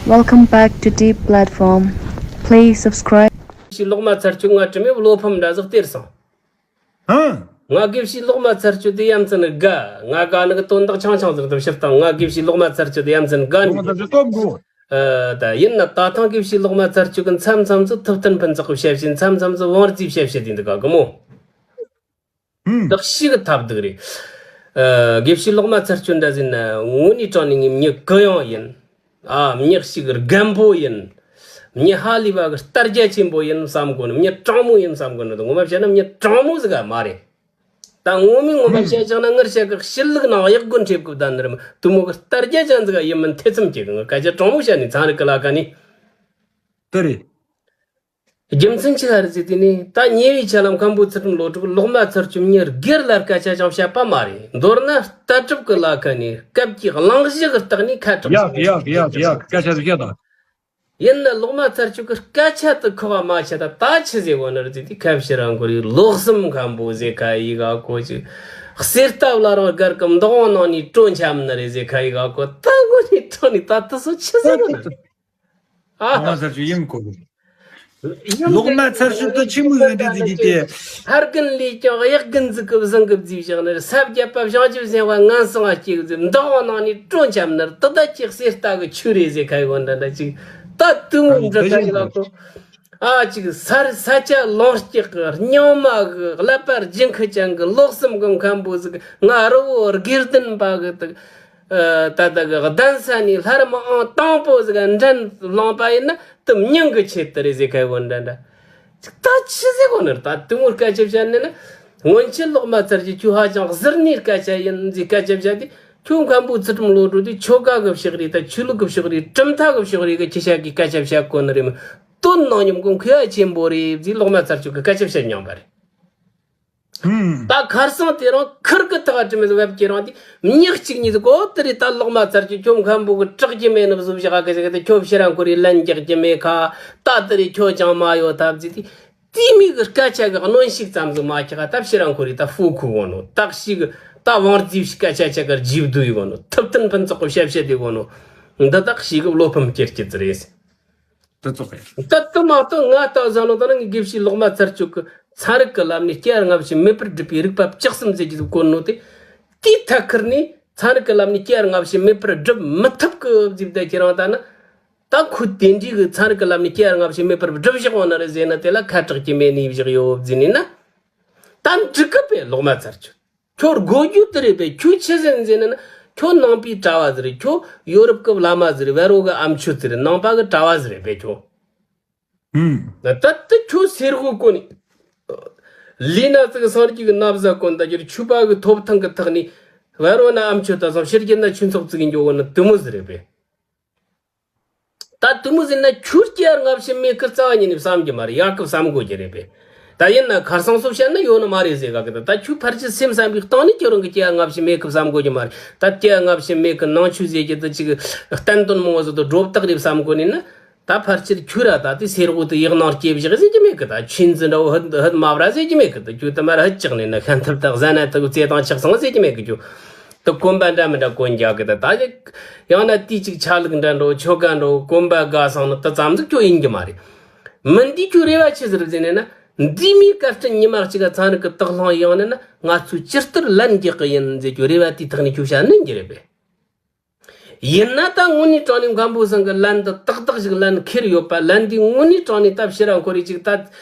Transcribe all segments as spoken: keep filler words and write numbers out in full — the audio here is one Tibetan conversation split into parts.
Welcome back to Deep Platform. Please subscribe. དགེ་བཤེས་ལོག་སྨྲ་ཚར་གཅོད་ང་དྲི་མེད་བློ་ཕམ་འདྲ་ཟིག་སྟེར་སོང་། ཧང་། ང་དགེ་བཤེས་ལོག་སྨྲ་ཚར་གཅོད་དེ་ཡ་མཚན་དགའ། ང་དགའ་ནི་གི་དོན་དག་ཆུང་ཆུང་ཟིག་ཏུ་ཕྱིར་བཏང་། ང་དགེ་བཤེས་ལོག་སྨྲ་ཚར་གཅོད་དེ་ཡ་མཚན་དགའ་ནི། ལོག་སྨྲ་ཚར་གཅོད་སྟོབས་འགྲོ། ཨ། ད་ཡིན་ན་ད་ཐེངས་དགེ་བཤེས་ལོག་སྨྲ་ཚར་གཅོད་གི་མཚམས་མཚམས་སུ་ཐུབ་བསྟན་ཕུན་ཚོགས་གི་ཞབས་ཕྱི། མཚམས་མཚམས་སུ་དབང་རྩིས་ཞབས་ཕྱི་དེ་འདི་ག་གི་མོ། ཧུམ། བདག་ཤི་གི་ཐབས་སྡུག་རེད། ཨ། དགེ་བཤེས་ལོག་སྨྲ་ཚར་གཅོད་འདྲ་ཟིན་ན་དངོས་གནས་དྲང་ནས་ངའི་མྱི་གུ་ཡངས་ཡིན། ཨ། མྱི་ཞིག་རྒན་པོ་ཡིན། མྱི་ཧ་ལས་པ་གི་ལྟ་རྒྱ་ཆེན་པོ་ཡིན་བསམ་གོ་ནི། མྱི་དྲང་མོ་ཡིན་བསམ་གོ་ནི། ངོ་མ་བཤད་ན་མྱི་དྲང་མོ་ཟིག་ག་མ་རེད། ད་ངོ་མའི་ངོ་མ་བཤད་ཀྱང་ན་ངར་བཤད་གི་ཕྱི་ལུགས་ནང་གཡག་རྒོད་འཁྲབ་གི་བསྡད་ནི་རེད། དུ་མོ་གི་ལྟ་རྒྱ་ཅན་ཟིག་ག་ཡིན་མིན་ཐེ་ཚོམ་སྐྱེ་གི། ངར་སྐད་ཆ་དྲང་མོ་བཤད་ནས་ཚན་རིག་གི་ལ་ཁ་ནས། དེ་རེད། རྒྱུ་མཚན་ཆི་ཟིག་རེད་ཟེར་དུས་ནི། ད་ཉེ་བའི་ཆར་ལ་མཁན་པོ་ཚུལ་ཁྲིམས་བློ་གྲོས་ལོག་སྨྲ་ཚར་གཅོད་མྱི་སྒེར་ལ་སྐད་ཆ་ཅང་བཤད་པ་མ་རེད། མདོར་ན་ལྟ་གྲུབ་ཀྱི་ལ་ཁ་ནས་སྐབས་ཀྱི་གླེང་གཞི་གི་སྟེང་ནས་ཁ་གྲག་ཡག་ཡག་ཡག་ཡག་སྐད་ཆ་ཟིག་བཤད་དང་། ཡིན་ན་ལོག་སྨྲ་ཚར་གཅོད་ཀྱི་སྐད་ཆ་དེ་ཁོ་བ་མ་ཆད། ད་ད་ཆི་ཟེར་གོ་ནི་རེད་ཟེར་དུས། ཁ་ཕྱིར་རང་ཁོ་རེ་ལོག་སེམས་མཁན་པོ་ཟེར་ཁ་ཡི་ག་གོ་ཅིག། གསེར་རྟ་བླ་རང་སྒར་གི་འདུ་ཁང་ནང་ནས་བྲོས་འཁྱམས་ནི་རེད་ཟེར་ཁ་ཡི་ག་གོ། ད་ངོ་ནས་དྲང་ནས་ད་དེ་ཚོ་ཆི་ཟེར་གོ་ནི་རེད། ཨ། ལོག་སྨྲ་ཚར་གཅོད་ཡིན་གོ་གི། ལོག་སྨྲ་ཚར་གཅོད་དེ་ཆི་མོ་ཟིག་རེད་ཟེར་དུས། ཕར་རྒན་ལས་ཀྱང་གཡག་རྒན་ཟིག་གི་བཟང་གི་བརྫིས་བཞག་ནི་རེད། ས་བརྒྱད་པ་བྱང་ཆུབ་སེམས་དཔའ་ངན་སོང་ང་སྐྱེ་གི་ཟིག། འདུ་ཁང་ནང་ནས་བྲོས་འཁྱམས་ནི་རེད། དེ་ད་ཁྱེད་གསེར་རྟ་གི་ཆོས་རེད་ཟེར་ཁ་ཡི་གོ་འདྲ་འདྲ་ཅིག། ད་དུ་མོ་འདྲ་ད་ཡི་ལ་གོ། ཨ་ཅིག་ས་ས་ཆ་ལོང་སྐྱག་གི་རྙིང་མ་གི་ཀླད་པ་རྒྱུན་ཁུ་ཅན་གི་ལོག་སེམས་གི་མཁན་པོ་ཟིག། ང་རི་བོ་དགེ་ལྡན་པ་གི་དུ། ཨ། ད་ལྟ་གི་གདན་ས་ནས་ལྷ་རམས་ཨང་དང་པོ་ཟིག་འདྲེན་བླངས་པ་ཡིན་ན་དུ་མྱིང་གི་ཆེད་དུ་རེད་ཟེར་ཁ་ཡི་གོ་འདྲ་འདྲ། ད་ཆི་ཟེར་གོ་ནི་རེད། ད་དུ་མོ་སྐད་ཆ་བཤད་ནི་ན། སྔོན་ཆད་ལོག་སྨྲ་ཚར་གཅོད་ཁྱོད་ཧ་ཅང་གཟུར་གནས་སྐད་ཆ་ཡིན་ཟེར་སྐད་ཆ་བཤད་དུས། ཁྱོད་མཁན་པོ་ཚུལ་ཁྲིམས་བློ་གྲོས་དེ་ཆོ་ག་གི་ཕྱོགས་རེད། ད་ཆོས་ལུགས་གི་ཕྱོགས་རེད། གྲུབ་མཐའ་གི་ཕྱོགས་རེད་གི་ཁྱི་ཤ་གི་སྐད་ཆ་བཤད་གོ་ནི་རེད་མོ། དོན་ནང་སྙོམས་གོ་མཁས་ཆེན་པོ་རེད་ཟེར་ལོག་སྨྲ་ཚར་གཅོད་གི་སྐད་ཆ་བཤད་མྱོང་པ་རེད། ཧུམ། ད་ཁར་སང་དེ་རིང་ཁུར་གི་ཐག་དྲི་མེད་བབ་ཀྱི་རང་དེ་མྱི་གཅིག་གཉིས་ཟིག་གོ། དེ་རེད། ད་ལོག་སྨྲ་ཚར་གཅོད་ཁྱོད་མཁན་པོ་གི་སྐྲག་རྒྱུ་མེད་ནི་བཟོ་བཞག་གི་ཟེར་གི། དེ་ཁྱོད་ཕྱིར་རང་ཁོ་རེ་ལན་རྒྱག་རྒྱུ་མེད་ཁ། ད་དེ་རེད། ཁྱོད་ཅང་མ་ཡོད་ཐབས་ཟིག་དེ། དེ་མི་གི་སྐད་ཆ་གི་གནོན་ཤུགས་ཙམ་ཟིག་མ་ཁྱག་ད་ཕྱིར་རང་ཁོ་རེ་ད་ཧྥུ་ཁུ་གོ་ནོ། ད་ཞིག་གི་ད་དབང་རྩིས་སྐད་ཆ་ཆ་གར་རྗེས་བསྡུ་ཡི་གོ་ནོ། ཐུབ་བསྟན་ཕུན་ཚོགས་གི་ཞབས་ཕྱི་དེ་གོ་ནོ། འདི་དག་ཞིག་གི་བློ་ཕམ་སྐྱེ་རྒྱུ་ཟིག་རེད། དེ་ཙོག་གི། ད་དེ་མ་གཏོགས་ང་ལྟ་བུ་ཟ་ནོ་ད་ནི་ངའི་དགེ་བཤེས་ལོག་སྨྲ་ཚར་གཅོད་ཀྱི་ཚན་རིག་གི་ལམ་ནས་སྐྱེ་བ་སྔ་ཕྱི་མེད་པར་སྒྲུབ་པའི་རིགས་པ་བཅུ་གསུམ་ཟེར་གྱི་ཟིག་བཀོད་ནོ་དེ། དེའི་ཐད་ཁུར་ནས་ཚན་རིག་གི་ལམ་ནས་སྐྱེ་བ་སྔ་ཕྱི་མེད་པར་སྒྲུབ་མི་ཐུབ་གི་ཟེར་བསྡད་ཁྱེད་རང་ད་ནི། ད་ཁོས་དེ་འདྲའི་གི་ཚན་རིག་གི་ལམ་ནས་སྐྱེ་བ་སྔ་ཕྱི་མེད་པར་སྒྲུབ་བཞག་འོང་ནི་རེད་ཟེར་ན། དེ་ལ་ཁ་གྲག་གི་མེད་ནི་བཞག་ཡོད་ཟེར་ནི་ན། ད་འགྲིག་གི་པས་ལོག་སྨྲ་ཚར་གཅོད། ཁྱོད་དགོས་རྒྱུ་དེ་རེད་པས། ཁྱོད་ཆི་ཟེར་ཟེར་ནི་ན། ཁྱོད་ནང་པའི་གྲྭ་བ་ཟིག་རེད། ཁྱོད་ཡོ་རོབ་གི་བླ་མ་ཟིག་རེད། བེ་རོ་གི་ཨམ་ཆོས་ཟིག་རེད། ནང་པ་གི་གྲྭ་བ་ཟིག་རེད་པས་ཁྱོད། ཧུམ། ད་ལྟ་དེ་ཁྱོད་སེར་ཧུ་གོ་ནི། ལས་ན་ཙིག་སངས་རྒྱས་ཀྱི་ན་བཟའ་གོན་ད་རྒྱུར་ཆོས་པ་གི་ཐོབ་ཐང་གི་ཐོག་ནས་བེ་རོ་ན་ཨམ་ཆོས་ད་སང་ཕྱི་རྒྱལ་ན་ཆོས་ཚོགས་བཙུགས་གི་འགྱོ་གོ་ནི་དེ་མོ་ཟིག་རེད་པས། ད་དེ་མོ་ཟེར་ན་ཁྱོད་སྐྱེ་བ་སྔ་ཕྱི་མེད་གི་རྩ་བ་ཉིད་ནས་བསམ་རྒྱུ་མ་རེད། ཡག་གི་བསམ་དགོས་རྒྱུ་རེད་པས། ད་ཡིན་ན་ཁར་སང་སོ་བཤད་ན་ཡོད་ནི་མ་རེད་ཟེར་ག་གི། ད་ད་ཁྱོད་ཕལ་ཆེར་སེམས་བསམ་པའི་སྟེང་ནས་ཁྱོད་རང་གི་སྐྱེ་བ་སྔ་ཕྱི་མེད་གི་བསམ་དགོས་རྒྱུ་མ་རེད། ད་སྐྱེ་བ་སྔ་ཕྱི་མེད་གི་ནང་ཆོས་ཟེར་རྒྱུ་དེ་ཅིག་བསྟན་དོན་མང་བོ་ཟིག་ཏུ་སྒྲོ་བཏགས་རེད་བསམ་དགོས་ནི་ན། ད་ཕལ་ཆེར་ཁྱོད་ར་ད་དེ་སེར་ཧུ་དེ་ཡག་ནང་སྐྱེ་བཞག་ཟེར་གྱི་མེད་གི། ད་ཆུན་འཛིན་འདྲ་བོ་ཧུད་ཧུད་མ་བ་ར་ཟེར་གྱི་མེད་གི། ད་ཁྱོད་དེ་མར་ཧུད་ཅག་ནས་ན་ཤན་ཐབས་དག་ཟ་ན་དག་བཙས་དང་ཆགས་སང་ཟེར་གྱི་མེད་གི། ཁྱོད་དེ་གོན་པ་འདྲ་མི་འདྲ་གོན་རྒྱག་གི། ད་ད་ཡང་ན་དེ་ཅིག་ཆ་ལུགས་འདྲ་འགྲོ་ཆོ་ག་འགྲོ་གོན་པ་དགའ་སང་ནི་དེ་ཙམ་ཟིག་ཁྱོད་ཡིན་གྱི་མ་རེད། མི་འདི་ཁྱོད་རེ་བ་ཆི་ཟིག་རེད་ཟེར་ནས་ན། འདི་མིའི་བཀའ་དྲིན་ཉི་མ་གཅིག་ག་ཚན་རིག་གི་དག་ལྷང་ཡང་ནས་ན་ང་ཚོས་ཇི་ལྟར་ལན་རྒྱག་གི་ཡིན་ཟེར་རྒྱུ་རེ་བ་དེའི་ཐོག་ནས་ཁྱོད་བཤད་ནི་འགྱུར་རེད་པས། ཡིན་ན་ད་དངོས་གནས་དྲང་གནས་མཁན་པོ་ཚང་གི་ལན་འདི་ཏག་ཏག་ཞིག་ལན་ཁེལ་ཡོད་པ། ལན་འདི་དངོས་གནས་དྲང་གནས་ད་ཕྱིར་ར་འཁོར་རེ་ཅིག་ད་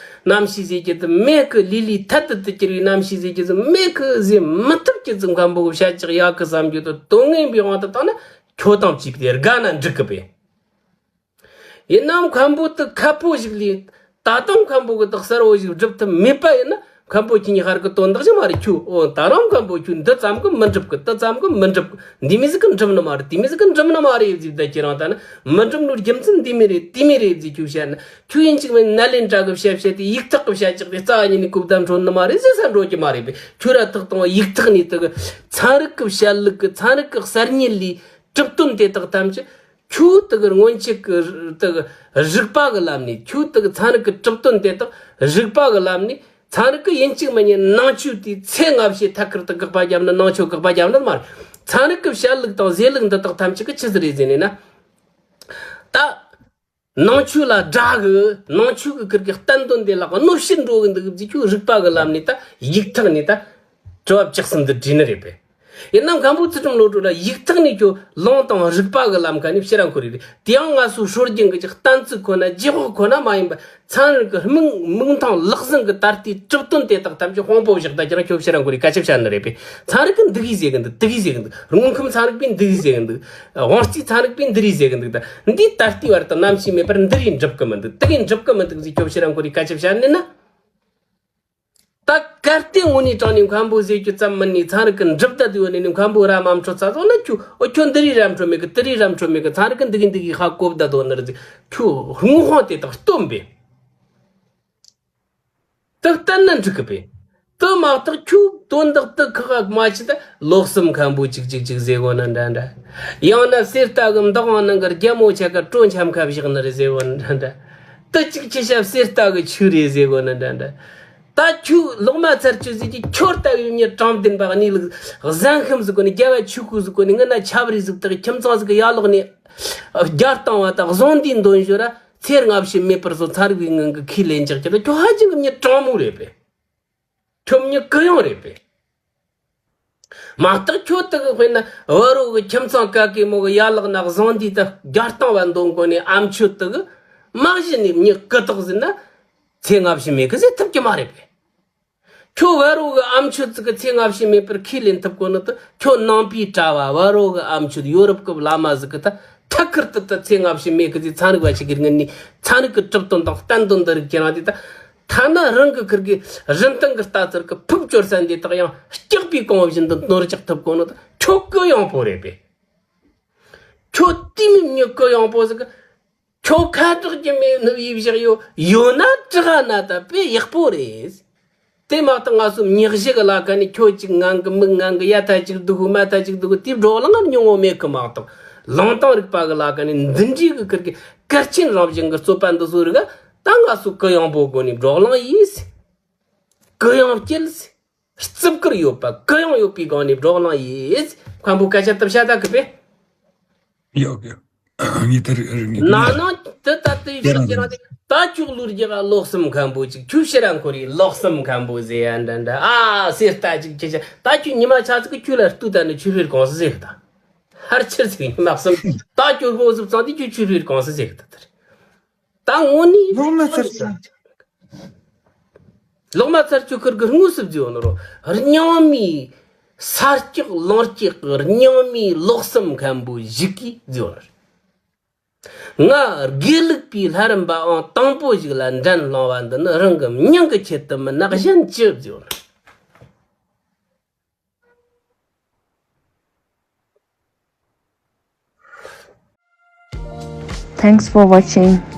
རྣམ་ཤེས་ཟེར་རྒྱུ་དེ་མེད་གི། ལི་ལི་ཐད་དུ་དུ་གྱུར་བའི་རྣམ་ཤེས་ཟེར་རྒྱུ་དེ་མེད་གི་ཟེར་མི་ཐུབ་ཀྱི་ཙི། མཁན་པོ་གི་བཤད་ཅིག་ཡག་གི་བསམ་རྒྱུ་དེ་དོན་ངན་པའི་དབང་དུ་བཏང་ན་ཁྱོད་དང་བཅས་པའི་དགའ་ན་འགྲིག་གི་པས། ཡིན་ནའང་མཁན་པོ་དེ་ཁ་པོ་ཞིག་ལས། ད་དུང་མཁན་པོ་གི་དག་གསར་བོ་ཞིག་སྒྲུབ་ཐུབ་མེད་པ་ཡིན་ན། མཁན་པོ་ཁྱེད་གཉིས་ཧར་གི་དོན་དག་ཞིག་མ་རེད། ཁྱོད་འོ་ད་རང་མཁན་པོ་ཁྱོད་འདི་ཙམ་གི་མི་འགྲུབ་གི། དེ་ཙམ་གི་མི་འགྲུབ་གི། འདི་མི་ཟིག་གི་འགྲུབ་ནི་མ་རེད། དེ་མི་ཟིག་གི་འགྲུབ་ནི་མ་རེད་ཟེར་ད་ཁྱེད་རང་ད་ནི་མི་འགྲུབ་ནོ་རྒྱུ་མཚན་འདི་མི་རེད། དེ་མི་རེད་ཟེར་ཁྱོད་བཤད་ན། ཁྱོད་ཡིན་གཅིག་མིན་ནཱ་ལེནྡྲ་གི་བཤད་བཤད་དེ་ཡིག་ཐག་གི་བཤད་ཅིག་དེ་རྩ་བ་ཉིད་ནས་གོ་བརྡ་འཕྲོད་ནི་མ་རེད་ཟེར་ས་འགྲོ་རྒྱུ་མ་རེད་པས། ཁྱོད་ར་ཐག་དང་ཡིག་ཐག་ནས་དེ་གི་ཚན་རིག་གི་བཤད་ལུགས་གི་ཚན་རིག་གི་གསར་རྙེད་ལས་གྲུབ་དོན་དེ་དག་ཐམས་ཅད། ཁྱོད་དེ་གི་སྔོན་ཆད་གི་དེ་གི་རིག་པ་གི་ལམ་ནས། ཁྱོད་དེ་གི་ཚན་རིག་གི་གྲུབ་དོན་དེ་དག་རིག་པ་གི་ལམ་ནས། ཚན་རིག་གི་ཡིན་གཅིག་མིན་གཉིས་ནང་ཆོས་དེའི་ཚེ་སྔ་ཕྱི་ཐད་ཀར་དུ་དགག་པ་བརྒྱབ་ནི། ནང་ཆོས་དགག་པ་བརྒྱབ་ནི་མ་རེད། ཚན་རིག་གི་བཤད་ལུགས་དང་ཟེར་ལུགས་འདི་དག་ཐམས་ཅད་གི་ཆི་ཟིག་རེད་ཟེར་ནས་ན། ད་ནང་ཆོས་ལ་དགྲ་གི། ནང་ཆོས་གི་ཁུར་གི་བསྟན་དོན་དེ་ལ་གནོད་བྱེད་འགྲོ་གི་འདུག་གི་ཅིག་ཁྱོད་རིག་པ་གི་ལམ་ནས་ད་ཡིག་ཐག་ནས་ད་དྲི་བ་བཅུ་གསུམ་འདི་དྲིས་ནི་རེད་པས། ཡིན་ནའང་མཁན་པོ་ཚུལ་ཁྲིམས་བློ་གྲོས་ལ་ཡིག་ཐག་ནས་ཁྱོད་ལུང་དང་རིག་པ་གི་ལམ་ཁ་ནས་ཕྱིར་ར་འཁོར་རེད། དེ་ཡང་ང་ཚོའི་སྲོལ་རྒྱུན་གི་ཅིག་གཏན་ཚིགས་ཁོ་ན་རྗེས་དཔོག་ཁོ་ན་མ་ཡིན་པ། ཚན་རིག་གི་མིག་མིག་མཐོང་ལག་ཟིན་གི་ད་ལྟའི་གྲུབ་དོན་དེ་དག་ཐམས་ཅད་དཔང་པོ་བཞག་ད་ཁྱེད་རང་ཁྱོད་ཕྱིར་ར་འཁོར་རེ་སྐད་ཆ་བཤད་ནི་རེད་པས། ཚན་རིག་གིས་འདི་གིས་ཟེར་གི་འདུག་དེ་གིས་ཟེར་གི་འདུག་དངོས་ཁམས་ཚན་རིག་པས་འདི་གིས་ཟེར་གི་འདུག་དབང་རྩའི་ཚན་རིག་པས་འདི་རིགས་ཟེར་གི་འདུག་ད་འདི་ད་ལྟའི་བར་དུ་ནམ་ཞིག་མེད་པར་འདི་རིགས་འགྲུབ་གི་མི་འདུག་དེ་གིས་འགྲུབ་གི་མི་འདུག་ཟེར་ཁྱོད་ཕྱིར་ར་འཁོར་རེ་སྐད་ཆ་བཤད་ནི་ན། ད་གལ་ཏེ་དངོས་གནས་དྲང་གནས་མཁན་པོ་ཟེར་རྒྱུ་ཙམ་མིན་ནས་ཚན་རིག་གི་འགྲུབ་ད་དུ་ཡོད་ནས་ནི་མཁན་པོ་ར་མ་འཕྲོད་ཚ་ཚོ་ན་ཁྱོད་ཨོ་ཁྱོད་འདི་རིགས་ར་འཕྲོད་མེད་གི་དེ་རིགས་ར་འཕྲོད་མེད་གི་ཚན་རིག་གི་འདི་གི་འདི་གི་ཧ་གོ་བསྡད་དོ་ནི་རེད་ཟེར་ཁྱོད་དངོས་དཔང་དེ་དག་སྟོན་པས། དེ་བསྟན་ན་འགྲིག་གི་པས། དེ་མ་གཏོགས་ཁྱོད་དོན་དག་དེ་ཁག་མ་ཆེ་ད་ལོག་སེམས་མཁན་པོ་ཅིག་ཅིག་ཅིག་ཟེར་གོ་ན་འདྲ་འདྲ། ཡང་ན་གསེར་རྟ་གི་འདབ་བང་ནང་གི་རྒྱལ་མོ་ཆ་ག་གྲོ་འཆམ་ཁ་བཞག་ནི་རེད་ཟེར་གོ་ན་འདྲ་འདྲ། དེ་ཅིག་ཆེ་ཤ་གསེར་རྟ་གི་ཆུ་རེད་ཟེར་གོ་ན་འདྲ་འདྲ། ད་ཁྱོད་ལོག་མ་ཚར་ཆུ་ཟིག་གི་ཁྱོད་ལྟ་བུའི་མྱི་དྲང་བདེན་པ་གནས་ལུགས་གཟན་ཤམ་ཟིག་གོ་ནས་རྒྱལ་བ་ཆོས་སྐུ་ཟིག་གོ་ནས་ངི་ན་ཆབ་རི་ཟིག་དག་ཁྱིམ་ཚང་ཟིག་གི་ཡར་ལོག་ནས་རྒྱལ་བཏང་བ་དང་བཟང་འདིའི་འདོན་ཞོར་ར་ཚེ་སྔ་ཕྱི་མེད་པར་སོང་ཚར་བའི་ངང་གི་ཁས་ལེན་རྒྱག་རྒྱུ་ལ་ཁྱོད་ཧ་ཅང་གི་མྱི་དྲང་མོ་རེད་པས། ཁྱོད་མྱི་གུ་ཡངས་རེད་པས། མ་གཏོགས་ཁྱོད་དག་གི་དཔེར་ན་བ་རོ་གི་ཁྱིམ་ཚང་ག་གེ་མོ་གི་ཡར་ལོག་ན་བཟང་འདིའི་ད་རྒྱལ་བཏང་བ་འདོན་གོ་ནས་ཨ་མཆོད་དག་གི་མ་གཞི་ནས་མྱི་གུ་དོག་ཟིན་ན་ཚེ་སྔ་ཕྱི་མེད་གི་ཟེར་ཐུབ་ཀྱི་མ་རེད་པས། ཁྱོད་བ་རོ་གི་ཨ་མཆོད་ཙི་གི་ཚེ་སྔ་ཕྱི་མེད་པར་ཁས་ལེན་ཐུབ་གོ་ནི་དེ་ཁྱོད་ནང་པའི་གྲྭ་བ་བ་རོ་གི་ཨ་མཆོད་ཡོ་རོབ་གི་བླ་མ་ཟིག་གི་ད་ཐད་ཀར་དུ་ད་ཚེ་སྔ་ཕྱི་མེད་གི་ཟེར་ཚན་རིག་པ་ཞིག་གི་ངོས་ནས་ཚན་རིག་གི་གྲུབ་དོན་དང་བསྟན་དོན་འདི་རིགས་ཁྱེད་རང་དེ་ད་ཐ་ན་རང་གི་ཁུར་གི་རིན་ཐང་གི་ལྟ་ཚུལ་གི་ཕུབ་སྐྱོར་ས་འདི་དག་ཡང་སྐྱག་པའི་གོང་བཞིན་དུ་ནོར་འཇག་ཐུབ་གོ་ནི་ད་ཁྱོད་གུ་ཡངས་པོ་རེད་པས། ཁྱོད་དེ་མིན་མྱི་གུ་ཡངས་པོ་ཟིག་གི་ཁྱོད་ཁ་དྲག་གི་མེད་ནུབ་ཡིབ་བཞག་ཡོད་ཡོད་ན་དྲག་ན་ད་དཔེ་ཡག་པོ་རེད། དེ་མ་གཏོགས་ང་ཚོ་མྱི་བཞི་གི་ལ་ཁ་ནས་ཁྱོད་ཅིག་ངང་གི་མིག་ངང་གི་ཡ་ཐ་ཅིག་སྡུག་གི་མ་ཐ་ཅིག་སྡུག་གི་དེའི་བགྲོ་གླེང་ཉུང་ངོ་མེད་གི་མ་གཏོགས་ལུང་དང་རིག་པ་གི་ལ་ཁ་ནས་འདི་འདྲའི་གི་ཁུར་གི་གལ་ཆེན་རང་བཞིན་གི་རྩོད་པ་འདི་བཟོ་རིག་ད་ང་ཚོ་གུ་ཡངས་པོ་སྒོ་ནས་བགྲོ་གླེང་ཡིས། གུ་ཡངས་སྐྱེལ། རྩིབ་ཀིར་ཡོད་པ་གུ་ཡངས་ཡོད་པའི་སྒང་ནས་བགྲོ་གླེང་ཡིས། མཁན་པོ་སྐད་ཆ་དུ་བཤད་ད་གི་པས། ཡོད་གི། ངས་དེ་རིགས་རིགས་ངས་ནང་ནང་དེ་ལྟ་དེ་ཡོད་ཁྱེད་རང་དེ་ད་ཅུག་ལུར་རྒྱག་ལོག་སེམས་མཁན་པོ་ཅིག་ཁྱོད་ཕྱིར་ར་འཁོར་ཡི་ལོག་སེམས་མཁན་པོ་ཟེར་ཡ་འདྲ་འདྲ་ཨ་སེར་ལྟ་ཅིག་ཁྱེད་ཅག་ད་ཁྱོད་ཉི་མ་ཆ་ཚིག་གི་ཁྱོད་ལ་ལྟོས་ད་ནི་ཁྱོད་ཕེར་གོང་སུ་ཟེར་གི་ད་ཧར་ཆེར་ཟིག་ཉི་མ་གསུམ་ད་ཁྱོད་ཧོ་ཟུབ་ཚང་དེ་ཁྱོད་ཁྱོད་ཕེར་གོང་སུ་ཟེར་གི་ད་དེར། ད་དངོས་གནས་ལོག་མ་ཚར་ས། ལོག་མ་ཚར་ཆུ་ཁུར་གི་དངོས་སུ་བརྫིས་ཡོད་ནོ་རོ། རྙིང་མའི་ས་སྐྱག་ལང་སྐྱག་གི་རྙིང་མའི་ལོག་སེམས་མཁན་པོ་ཞིག་གིས་བརྫིས་ཡོད་ནོ་རེད། ང་དགེ་ལུགས་པའི་ལྷ་རམས་པའང་དང་པོ་ཞིག་ལ་འགྲན་སློང་བ་འདི་ནི་རང་གི་མྱིང་གི་ཆེད་དུ་མིན་ན་གཞན་ཅི་བརྫིས་ཡོད་ནོ། Thanks for watching.